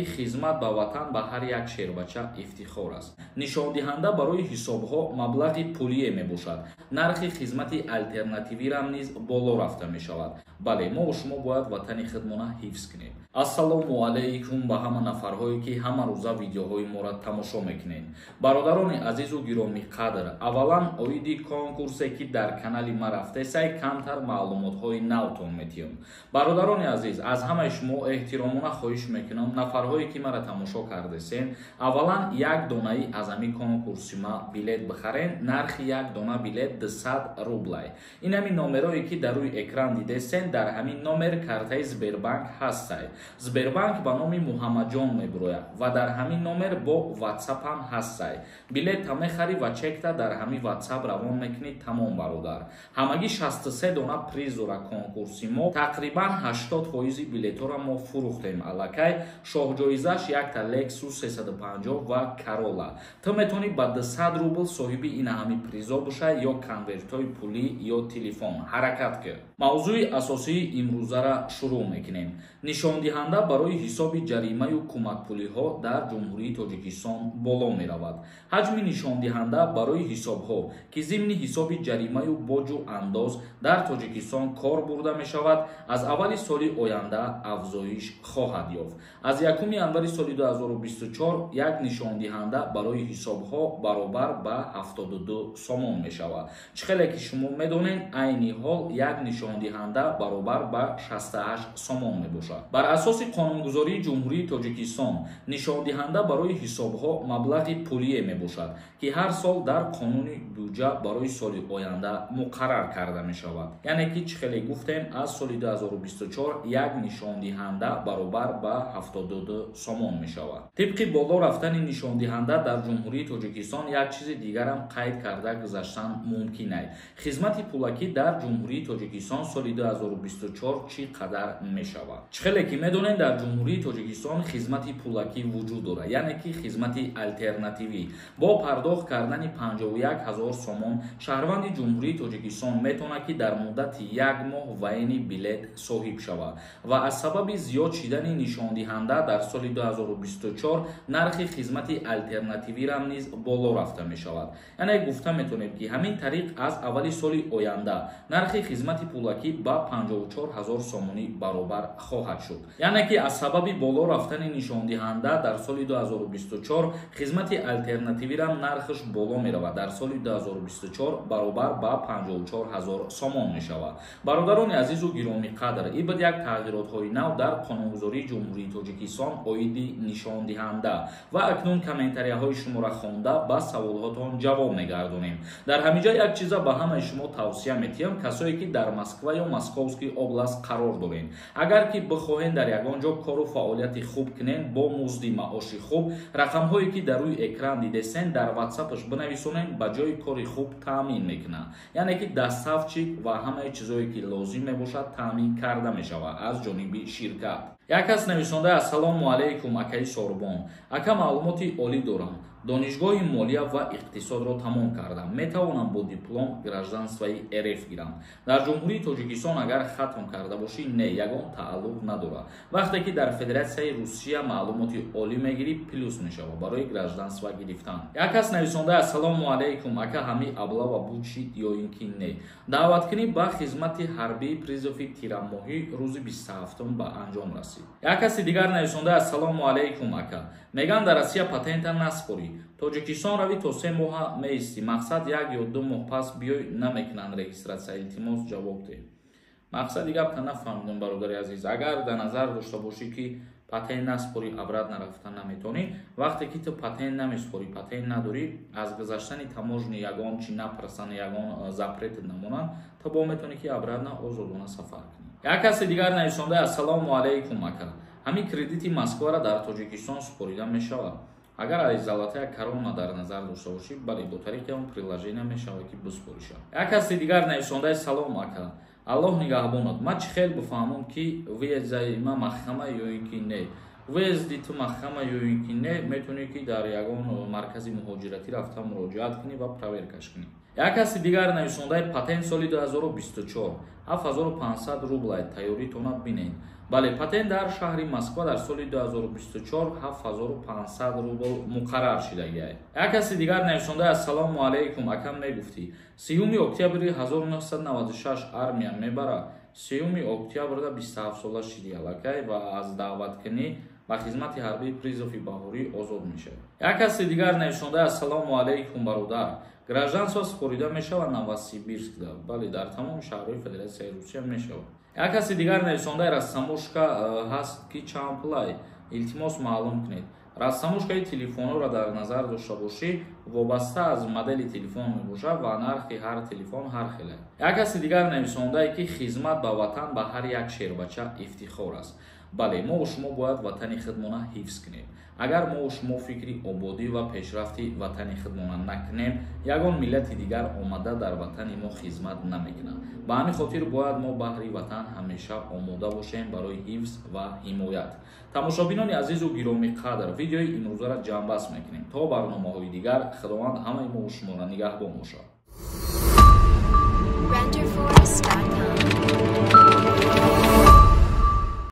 Хизмат ба ватан ба ҳар як шербача ифтихор аст. Нишондиҳанда барои ҳисобҳо маблағи пулие мебошад. Нархи хизмати алтернативирам низ боло рафта мешавад. Бале, мо шумо бояд ватани худмона ҳифз кунем. Ассалому алайкум ба ҳама нафарҳое, ки ҳама рӯза видеоҳои моро тамошо мекунед. Бародарони азизу гиромиқадр, аввалан оиди конкурсе, ки дар канали ма рафтесай, камтар маълумотҳои навтон метиҳам. Бародарони азиз, аз ҳамаи шумо эҳтиромона хоҳиш мекунам, нафарҳое, ки мара тамошо кардесен, аввалан як донаи аз ҳами конкурси ма билет бихарен. Нархи як дона билет 200 рублай. Ин ҳамин номерое, ки дар рӯи экран дидесен, дар ҳамин номер картаи Сбербанк ҳастай. Сбербанк ба номи Муҳаммадҷон мебурояд ва дар ҳамин номер бо Ватсапам ҳастай. Билетта мехарӣ ва чекта дар ҳамин Ватсап равон мекунӣ, тамом. Бародар, ҳамагӣ 63 дона приз дора конкурси мо. Тақрибан 80 фоизи билетҳоро мо фурӯхтем аллакай. Шоҳҷоизаш якта Lexus 350 ва Corolla. Ту метавонӣ ба 200 рубл соҳиби ина ҳамин призо бошай, ё конвертҳои пулӣ, ё телефон. Ҳаракат кун. Мавзӯи асосии имрӯзара шурӯъ мекунем. Нишондиҳанда барои ҳисоби ҷаримаю кӯмакпулиҳо дар Ҷумҳурии Тоҷикистон боло меравад. Ҳаҷми нишондиҳанда барои ҳисобҳо, ки зимни ҳисоби ҷаримаю боҷу андоз дар Тоҷикистон кор бурда мешавад, аз аввали соли оянда афзоиш хоҳад ёфт. Аз 1 январи соли 2024 як нишондиҳанда барои ҳисобҳо баробар ба 72 сомон мешавад. Чӣ хеле ки шумо медонед, айни ҳол як нишондиҳанда баробар ба 68 сомон мебошад. Бар асоси қонунгузории Ҷумҳурии Тоҷикистон, нишондиҳанда барои ҳисобҳо маблағи пулие мебошад, ки ҳар сол дар қонуни буҷа барои соли оянда муқаррар карда мешавад. Яъне ки, чӣ хеле гуфтем, аз соли 2024 як нишондиҳанда баробар ба 72 сомон мешавад. Тибқи боло рафтани нишондиҳанда дар Ҷумҳурии Тоҷикистон, як чизи дигарам қайд карда гузаштан мумкин аст: хизмати пулакӣ дар Ҷумҳурии Тоҷикистон соли 2024 чӣ қадар мешавад? Чӣ хеле ки медонед, дар Ҷумҳурии Тоҷикистон хизмати пулакӣ вуҷуд дорад, яъне ки хизмати алтернативӣ. Бо пардохт кардани 51 ҳазор сомон шаҳрванди Ҷумҳурии Тоҷикистон метавонад, ки дар муддати як моҳ военный билет соҳиб шавад. Ва аз сабаби зиёд шидани нишондиҳанда дар соли 2024 нархи хизмати алтернативирам низ боло рафта мешавад. Яъне гуфта метавонем, ки ҳамин тариқ аз аввали соли оянда нархи хизмати пулакӣ ба 54 ҳазор сомонӣ баробар хоҳад шуд. Яъне ки аз сабаби боло рафтани нишондиҳанда дар соли 2024 хизмати алтернативирам нархаш боло меравад, дар соли 2024 баробар ба 54 ҳазор сомон мешавад. Бародарони азизу гиромиқадр, ин буд як тағйиротҳои нав дар қонунгузории Ҷумҳурии Тоҷикистон оиди нишондиҳанда. Ва акнун комментарияҳои шуморо хонда, ба саволҳотон ҷавоб мегардонем. Дар ҳамин ҷа як чиза ба ҳамаи шумо тавсия метиҳам: касое, ки дар Москва ё Московский область қарор доред, агар ки бихоҳед дар ягон ҷо кору фаъолияти хуб кунед бо музди маоши хуб, рақамҳое, ки дар рӯи экран дидесен, дар Ватсапаш бинависонед, ба ҷои кори хуб таъмин мекунад. Яъне ки доставщик ва ҳамаи чизое, ки лозим мебошад, таъмин карда мешавад аз ҷониби ширкат. Як кас нависонда: «Ассалому алайкум, акаи Сорбон. Ака, маълумоти олӣ дорам, донишгоҳи молия ва иқтисодро тамом кардам. Метавонам бо диплом гражданствои РФ гирам?» Дар Ҷумҳурии Тоҷикистон агар хатм карда бошӣ, не, ягон тааллуқ надорад. Вақте ки дар Федератсияи Русия маълумоти олӣ мегирӣ, плюс мешавад барои гражданство гирифтан. Як кас нависонда: «Ассалому алайкум, ака, ҳами облава буд шид ё ин ки не? Даъваткунӣ ба хизмати ҳарбии призыви тирамоҳӣ рӯзи 27-ум ба анҷом расид». Як каси дигар нависонда: «Ассалому алайкум, ака, меган, дар Россия патента наспорӣ, Тоҷикистон равӣ, то 3 моҳа меистӣ, мақсад 1 ё 2 моҳ пас биёй, намекунанд регистрация. Илтимос, ҷавоб деҳ». Мақсади гапта нафаҳмидам, бародари азиз. Агар дар назар дошта бошӣ, ки патент наспорӣ, обратно рафта наметавонӣ, вақте ки ту патент намеспорӣ, патент надорӣ, аз гузаштани таможни ягон чи напарсанд, ягон запрет намонанд, ту бо метавонӣ, ки обратно озодона сафар кунӣ. Як каси дигар нависонда: «Ассалому алайкум, ака, ҳамин кредити Москвара дар Тоҷикистон супорида мешавад?» Агар аз Золотая Корона дар назар дошта бошӣ, бале, бо тариқи он приложение мешавад, ки биспориша. Як каси дигар нависондаи: «Салом, ака, Аллоҳ нигаҳбонад. Ман чӣ хел бифаҳмам, ки въезди ма маҳкама ё ин ки не?» Въезди ту маҳкама ё ин ки не, метавонӣ, ки дар ягон маркази муҳоҷиратӣ рафта муроҷиат кунӣ ва проверкаш кунӣ. Як каси дигар нависондаи: патент соли 2024 7500 рублай, тайёритона бинед. Бале, патент дар шаҳри Москва дар соли 2024 7500 рубл муқаррар шидагиай. Як каси дигар нависондаи: ассалому алайкум, акам, мегуфтӣ, 30 октябри 1996 армия мебара. 30 октябрда 27 сола шиди аллакай ва аз даъваткунӣ ба хизмати ҳарбии призыв и баҳорӣ озод мешавад. Як каси дигар нависондаи: ассалому алайкум, бародар, гражданство супорида мешавад Новосибирскда? Бале, дар тамоми шаҳрҳои Федератсияи Русия мешавад. Як каси дигар нависондаи: растаможка ҳаст ки чанд пулай, илтимос, маълум кунед. Растаможка и телефонҳоро дар назар дошта бошӣ, вобаста аз модели телефон мебошад ва нархи ҳар телефон ҳар хеле. Як каси дигар нависондае, ки хизмат ба ватан ба ҳар як шербача ифтихор аст. Бале, мо шумо бояд ватани худмона ҳифз кунем. Агар мо шумо фикри ободӣ ва пешрафти ватани худмона накунем, ягон миллати дигар омада дар ватани мо хизмат намекунад. Ба ҳамин хотир бояд мо баҳри ватан ҳамеша омода бошем барои ҳифз ва ҳимоят. Тамошобинони азизу гиромиқадр, видеои имрӯзаро ҷамъбаст мекунем. То барномаҳои дигар Худованд ҳамаи мо шуморо нигаҳбон бошад. Renderforest.ai.